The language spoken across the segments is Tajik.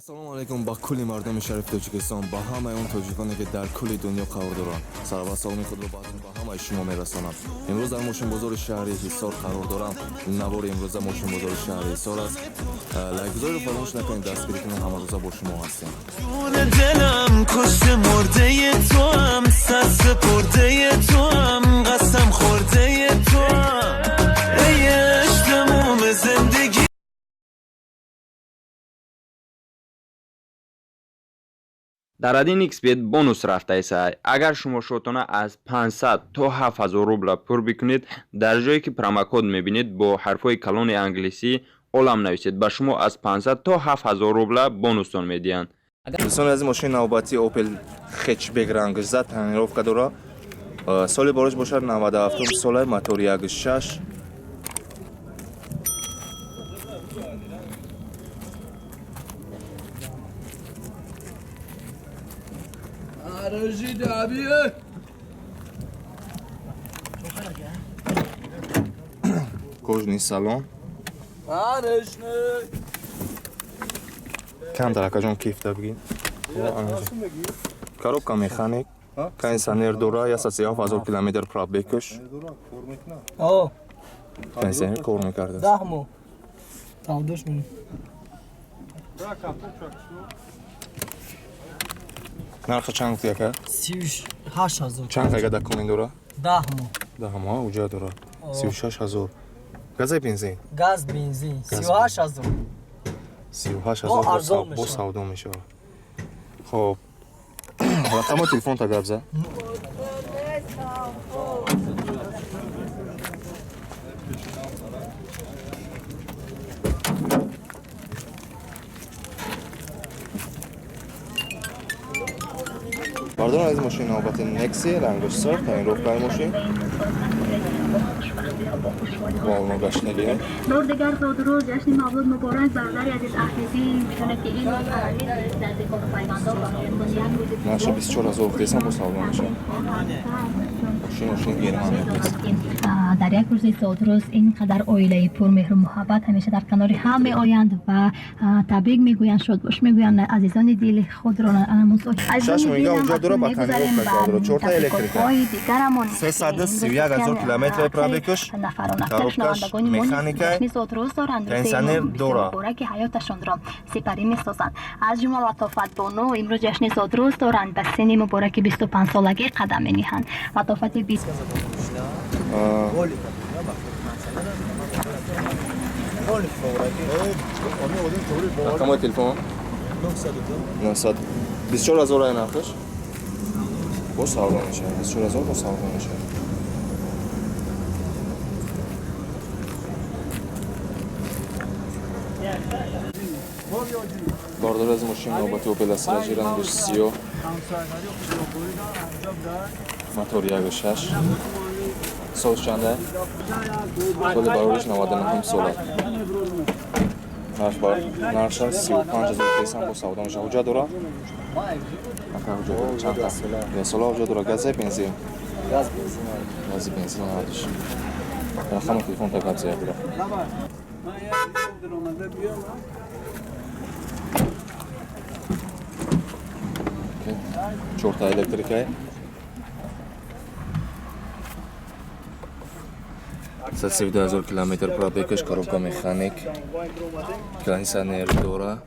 Ассалому алайкум ба кулли мардуми шарифи Тоҷикистон, ба ҳамаи он тоҷиконе, ки дар кулли дунё қарор доранд. Сараввал саломи худро ба ҳамаи шумо мерасонам. Имрӯз дар мошинбозори шаҳри Ҳисор қарор дорам. Навори имрӯза мошинбозори шаҳри Ҳисор аст. Лайкгузориро фаромӯш накунед, дастгирӣ кунед, ҳамарӯза бо шумо ҳастем. دلم کشته مرده تو هم سس پرده تو هم قسم خورده تو هم ای عشق تموم زندگی. Дар один xbet бонус рафтаеса. Агар шумо шотона аз 500 то 7000 рубла пур бикунед, дар ҷое ки промокод мебинед, бо ҳарфҳои калони англисӣ олам нависед, ба шумо аз 500 то 7000 рубла бонустон медиҳанд. Дӯстони азиз, мошини навбатӣ Opel хэтчбек, рангаш зад, тонировка дора. Соли бориш бошад 97 сола, мотори 1.6. Кожаный салон. Камтар, акаҷон, кифта бигир. Коробка механик, кондиционер дора, 137 ҳазор километр пробегаш. Кондиционер кор мекардааст. 10 моҳ тавдош мон. Нарха чанд гуфти, ака? 36 ҳазор. Чанд қайга документ дора? 10 моҳ. 10 моҳ уҷа дора. 36 ҳазор. Газай, бензин? Газ, бензин, 38 ҳазор. 38 Бо ҳазор. арзон Бо мешавад. савдо мешавад. Хоб, рақами телефонта гап за. Бардорам аз мошини навбати Некси, рангаш сурх, тонировкаи мошин волногаштагӣ. Бор дигар зодрӯз, ҷашни мавлуд муборак, бародари азиз Аҳлиддин. Медонед, ки ин рӯз ҳамаи наздикону пайвандон барои худ як рӯзи Нархша 24 ҳазор гуфтесам, бо савдо мешавад. Мошин германия аст. Дар як рӯзи зодрӯз ин қадар оилаи пурмеҳру муҳаббат ҳамеша дар канори ҳам меоянд ва табрик мегӯянд, шодбош мегӯянд азизони дили худро. Шаш моҳига ҳуҷҷат дора, ба тонировка дора, чорта электрика. Дигарамон 331 ҳазор километр пробегаш, коробкаш механика, зодрӯз доранд, кондиционер дора. Мубораки ҳаёташонро сипарӣ месозанд. Аз ҷумла Латофатбону имрӯз ҷашни зодрӯз доранд, ба синни мубораки 25-солагӣ қадам мениҳанд. Латофати бист Рақамҳои телефон 900. 24 ҳазор ай нархаш, бо савдо мешавад. 24 ҳазор бо савдо мешавад. Бардор аз мошини навбати Opel Astra, рангаш сиёҳ, мотор 1.6. Сол чанда? Соли барориш 99 сола. Нархша 35 ҳазор песам, бо савдо мешавад. Ҳуҷҷат дора, ака? Ҳуҷҷат дора? Чанда сола ҳуҷҷат дора? Газе, бензин? Гази, бензин надиш. Рақами телефон та гап зая бира. Чорта электрикай. 117 ҳазор километр пробегаш, коробка механик, кондиционер дора.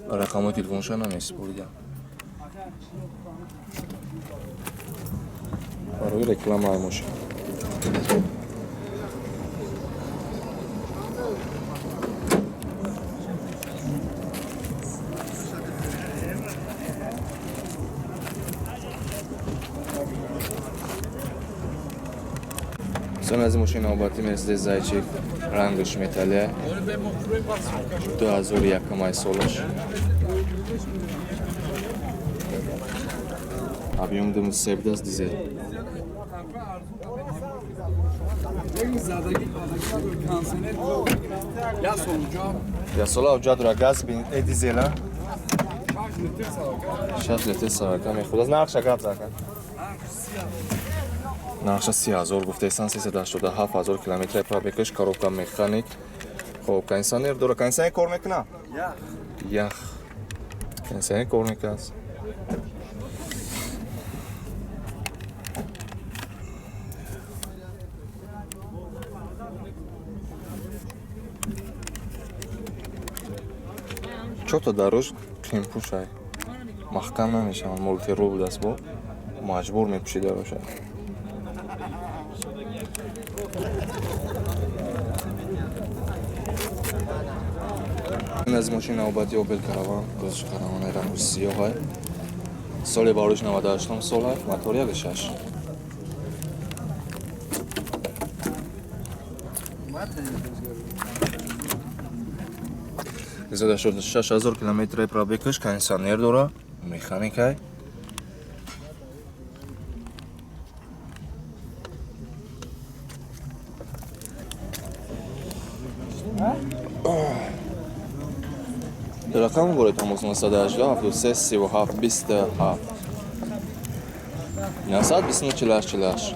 Рақамҳои телефонша намесупоридам, барои рекламаи мошин. Сон аз мошини навбатӣ Мерседес Зайчик, рангаш металлия, 2001 солаш, объем 2.17, дизел. Я сола ҳуҷҷат дора, газ, дизела, 6 литр сарака мехӯрад. Нархша гап зака. Нархша 30,000 гуфтаистан, 387,000 километр пробегаш, коробка механик. Хоб, кондиционер дора. Кондиционер кор мекуна? Ях. Ях. Кондиционер кор мекунад. Чото дарош қимпӯшай. Маҳкам намешаванд, мултирул будааст бо. Маҷбур мепӯши дароша. Ин аз мошини навбати Opel Caravan, гӯзиш Caravan рангу сиёҳай. Соли барош 98 солай, мотор 1.6. 386,000 километр пробегаш, кондиционер дора, механикай. Рақам боред тамос 918 73 37 27 929 48 48.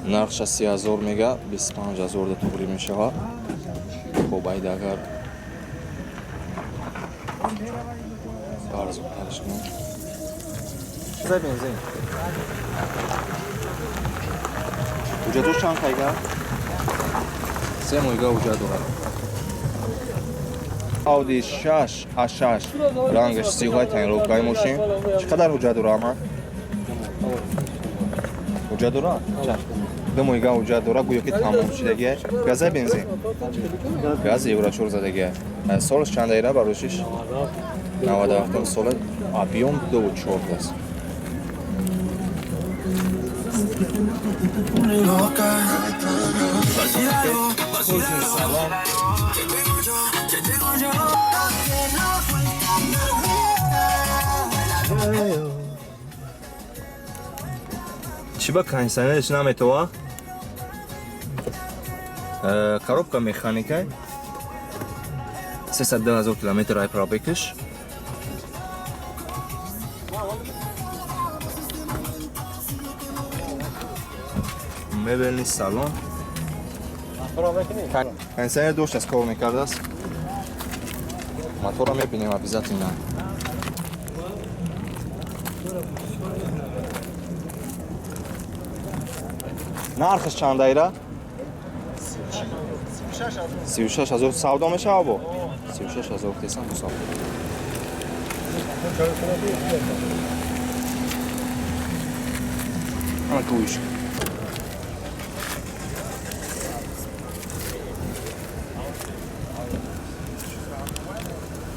Нархша 30,000 мега, 25,000 да туғри мешавад. Хоб, айда агар арзонтарш кунам. Зай бензин. Ҳуҷҷатош чанд қайга? 3 моҳига ҳуҷҷат дорад. Audi 6 A6 рангаш сиёҳай, тонировкаи мошин. Чӣ қадар ҳуҷҷат дора ама? Ҳуҷҷат дора? 2 моҳига ҳуҷҷат дора, гӯё ки тамом шудагиай. Газай бензин? Газ евро 4 задагиай. Солаш чанд айра барошиш? 97 сола, объём 2.4 аст. Салом. Чӣ ба кондиционерش наметова? Коробка механикай. 302,000 километр ай пробегаш. Мебельный салон. Кондиционер дошт аз кор мекардааст. Мотора мебинем обязательно. Нархаш чанд айра? 36,000 савдо мешава бо? 36,000 тесан бо савдо. Ана куиш.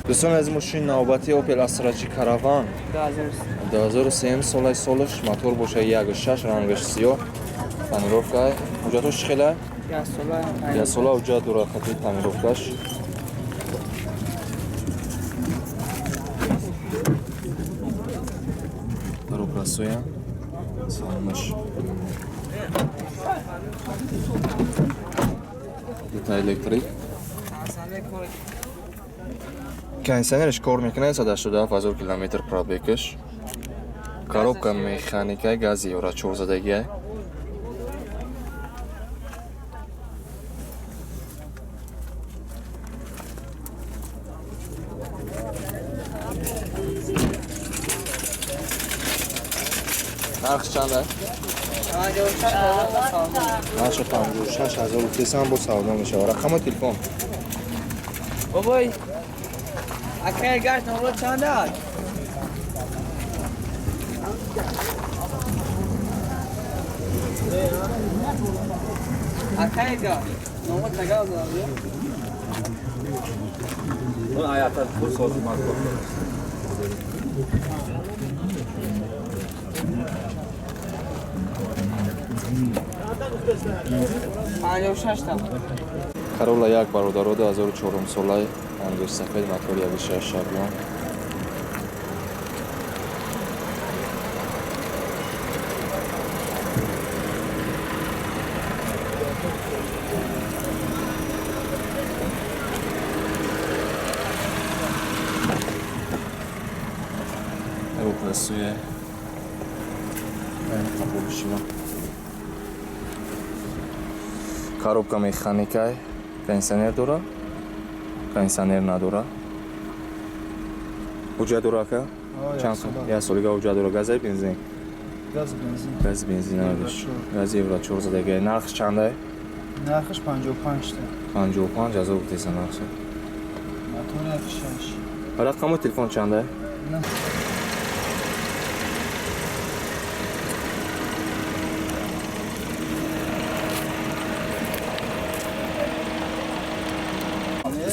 Дӯстони аз мошини навбати Opel Astra G Caravan 2003 солаи солаш, мотор боша 1.6, рангаш сиёҳ, тонировка. Ҳуҷҷатош чӣ хела? Як сола ҳуҷҷат дорад хати тонировкаш. Рокрасоя салонаш. Дута электрик. Кондиционерش кор мекунад, 187,000 километр пробегаш. Коробка механикай, гази евро 4 задагиай. Нархш чанд аст? Нархш 56,000 рупия бо савдо мешавад. Рақами телефон. Бобой, акай гашт номро чанд аст? Акай гашт номро чанд аст? Corolla як бародаро 2004 солаи, ангуш сафед, мотор 1.6 шаблон. Ё простое. Қабул. Коробка механикай, кондиционер дора? Кондиционер надора. Ҳуҷҷат дора, ака? Чанд сол? Як солига ҳуҷҷат дора. Газай, бензин? Газ, бензин. Газ, бензин надошт. Газ евро 4 задага. Нархш чандай? Нархш 55 та. 55 ҳазор гуфтеса нархша. Мотор 6. Рақами телефон чандай?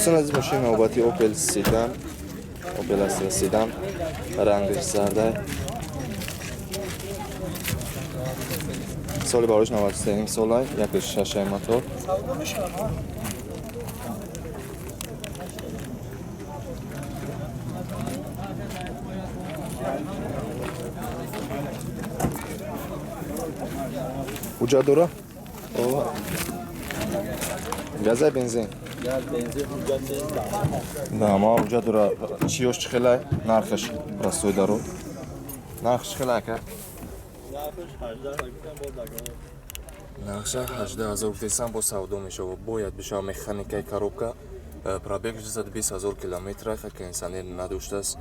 Дӯстон азиз, мошини навбати Opel Sedan, Opel Astra Sedan, рангаш зарда. Соли барош 93 сола, 1,6 мотор. Ҳуҷҷат дора? Газай, бензин? Да, ма ҳуҷҷат дора. Чиёш чӣ хелай? Нархаш простой даро. Нархш чӣ хелай, ака? Нархша 18 ҳазор гуфтесам, бо савдо мешава. Бояд бишава, механикаи коробка. Пробег 120 ҳазор километра, кондиционер надоштааст.